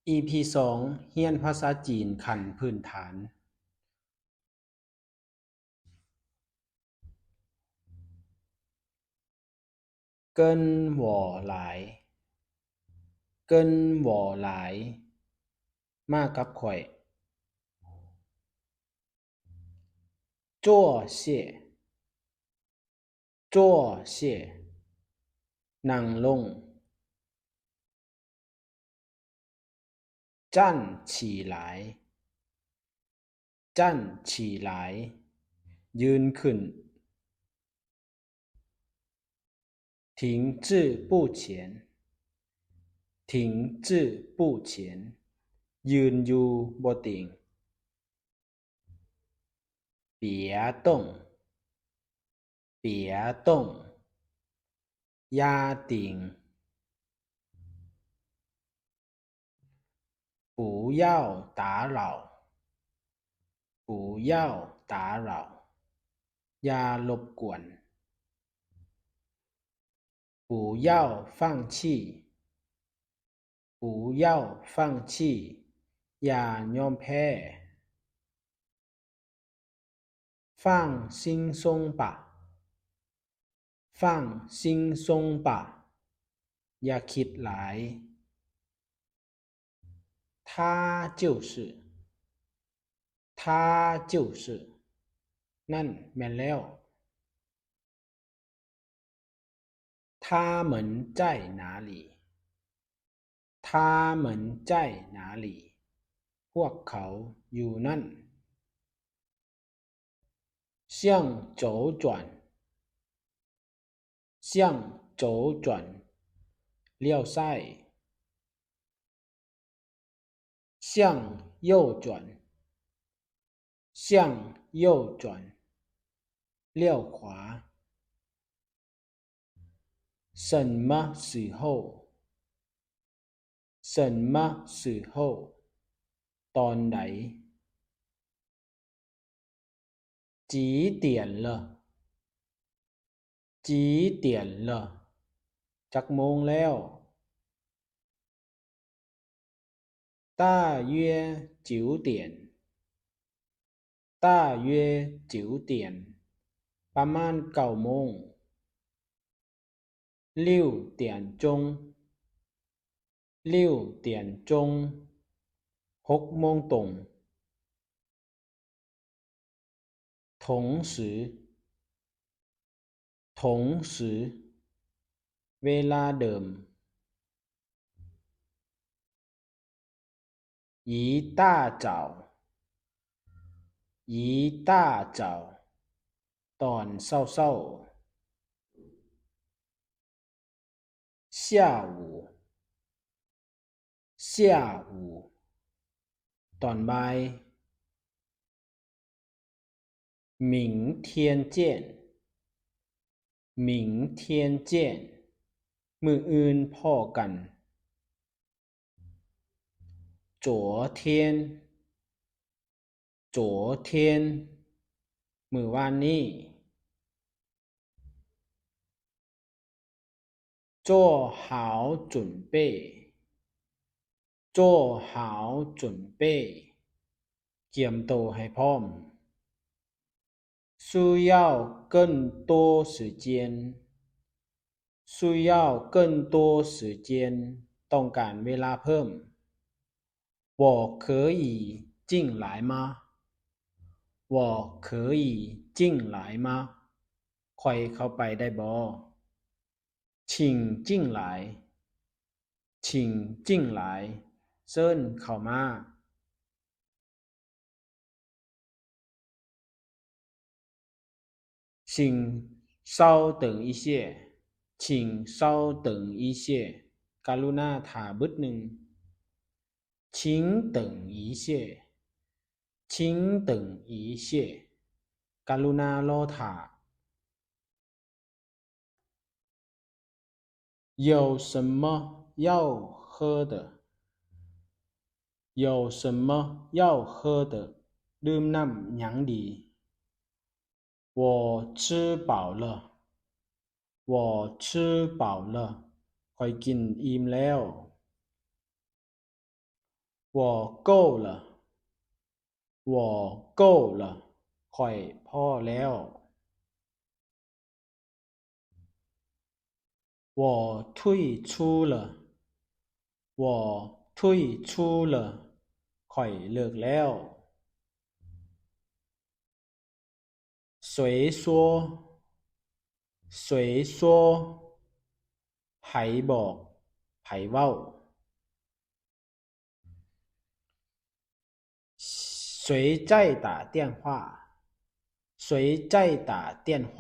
ອີພີສອງ ຮຽນພາສາຈີນຂັ້ນພື້ນຖານ. 跟我来. 跟我来. ມາກັບຂ້ອຍ. 坐下. 坐下. ນັ່ງລົງ. 站起来. 站起来. ຢືນຂຶ້ນ. 停滞不前. 停滞不前. ຢືນຢູ່ບໍ່ເຕັງ. 别动. 别动. ຢ່າເຕັງ. 不要打扰. 不要打扰. ຢ່າລົບກວນ. 不要放弃. 不要放弃. ຢ່າຍອມແພ້. 放轻松吧. 放轻松吧. ຢ່າຄິດຫຼາຍ. 他就是. 他就是. ນັ້ນແມ່ນແລ້ວ. 他们在哪里? 他们在哪里? ພວກເຂົາຢູ່ນັ້ນ. 向左转. 向左转. ລ້ຽວຊ້າຍ. 向右转. 向右转. ລ້ຽວຂວາ. 什么时候? 什么时候? ຕອນໃດ? 几点了? 几点了? ຈັກໂມງແລ້ວ? 大约九点. 大约九点. ປະມານເກົ້າໂມງ. 六点钟. 六点钟. ຫົກໂມງຕົງ. 同时. 同时. ເວລາເດີມ. 一大早. 一大早. ຕອນເຊົ້າໆ. 下午. 下午. ຕອນບ່າຍ. 明天见. 明天见. ມື້ອື່ນພໍ້ກັນ. 昨天. 昨天. ມື້ວານນີ້. 做好准备. 做好准备. ກຽມໂຕໃຫ້ພ້ອມ. 需要更多时间. 需要更多时间. ຕ້ອງການເວລາເພີ່ມ. 我可以进来吗? 我可以进来吗? ຂ້ອຍເຂົ້າໄປໄດ້ບໍ່? 请进来. 请进来. ເຊີນເຂົ້າມາ. 请稍等一些. 请稍等一些. ກະລຸນາຖ້າບຶດໜຶ່ງ. 请等一些. 请等一些. ກະລຸນາລໍຖ້າ. 有什么要喝的? 有什么要喝的? ດື່ມນ້ຳຫຍັງດີ? 我吃饱了. 我吃饱了. ຂ້ອຍກິນອີ່ມແລ້ວ.我够了 我够了 ຂ້ອຍພໍແລ້ວ 我退出了 我退出了 ຂ້ອຍເລີກແລ້ວ 谁说 谁说 ໃຜບອກ ໃຜເວົ້າ 谁在打电话 谁在打电话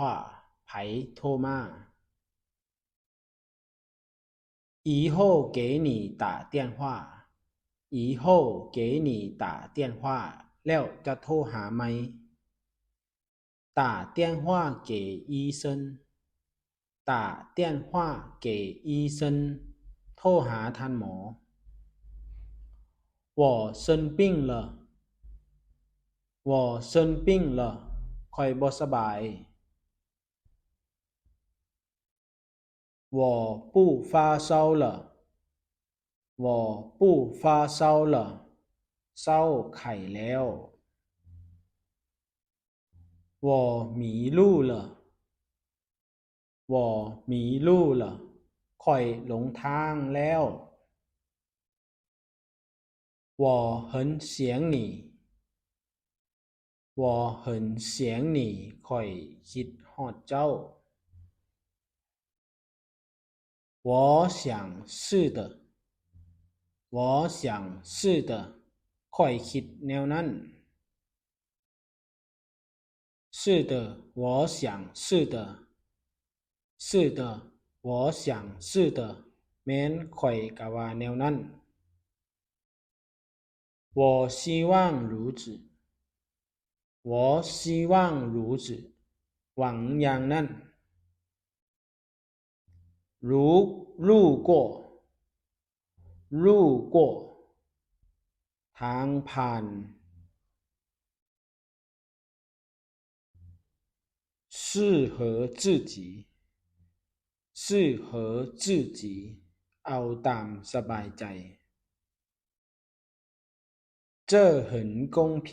ໃຜໂທມາ 以后给你打电话 以后给你打电话 ແລ້ວຈະໂທຫາໃໝ່ 打电话给医生 打电话给医生 ໂທຫາທ່ານໝໍ 我生病了 我生病了 ຂ້ອຍບໍ່ສະບາຍ 我不发烧了 我不发烧了 ເຊົາໄຂ້ແລ້ວ 我迷路了 我迷路了 ຂ້ອຍຫຼົງທາງແລ້ວ 我很想你 我很想你 ຂ້ອຍຄິດຮອດເຈົ້າ 我想是的 我想是的 ຂ້ອຍຄິດແນວນັ້ນ 是的 我想是的 是的 我想是的 ແມ່ນ ຂ້ອຍກະວ່າແນວນັ້ນ 我希望如此 我希望如此 ຫວັງຢ່າງນັ້ນ 路 路过 路过 ທາງຜ່ານ 适合自己 适合自己 ເອົາຕາມສະບາຍໃຈ 这很公平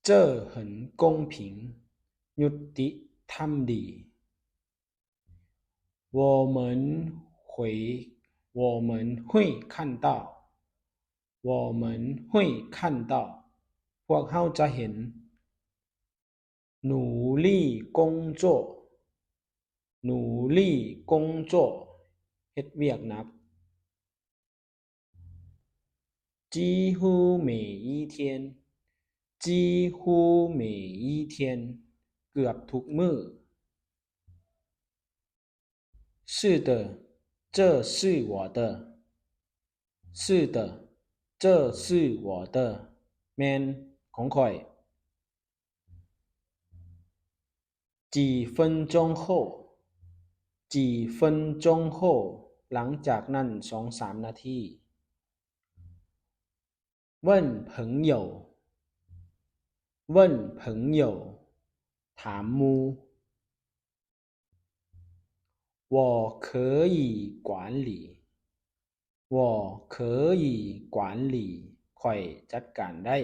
这很公平 ຍຸຕິທຳດີ 我们会 我们会看到 我们会看到 ພວກເຮົາຈະເຫັນ 努力工作 努力工作 ເຮັດວຽກໜັກ 几乎每一天 几乎每一天 ເກືອບທຸກມື້ 是的 这是我的 是的 这是我的 ແມ່ນ ຂອງຂ້ອຍ 几分钟后 几分钟后 ຫຼັງຈາກນັ້ນສອງສາມນາທີ 问朋友 问朋友 ຖາມໝູ່ 我可以管理 我可以管理 ຂ້ອຍຈັດການໄດ້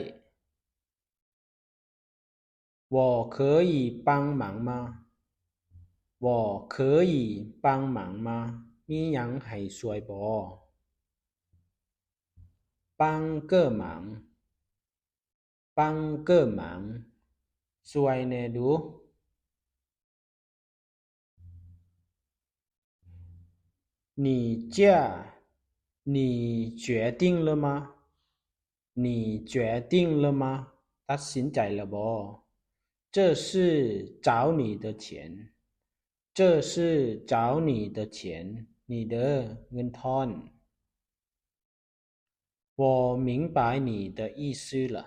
我可以帮忙吗 我可以帮忙吗 ມີຫຍັງໃຫ້ຊ່ວຍບໍ່ 帮个忙 帮个忙 ຊ່ວຍແດ່ດູ 你价 你决定了吗 你决定了吗 ຕັດສິນໃຈແລ້ວບໍ່ 这是找你的钱 这是找你的钱 ນີ້ເດີ້ ເງິນທອນ 我明白你的意思了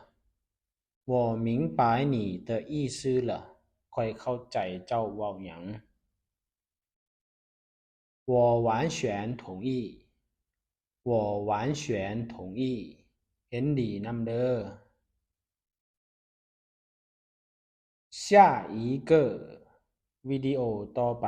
我明白你的意思了 ຂ້ອຍເຂົ້າໃຈເຈົ້າເວົ້າຫຍັງ 我完全同意 我完全同意 ເຫັນດີນຳເດີ້ 下一个 ວິດີໂອຕໍ່ໄປ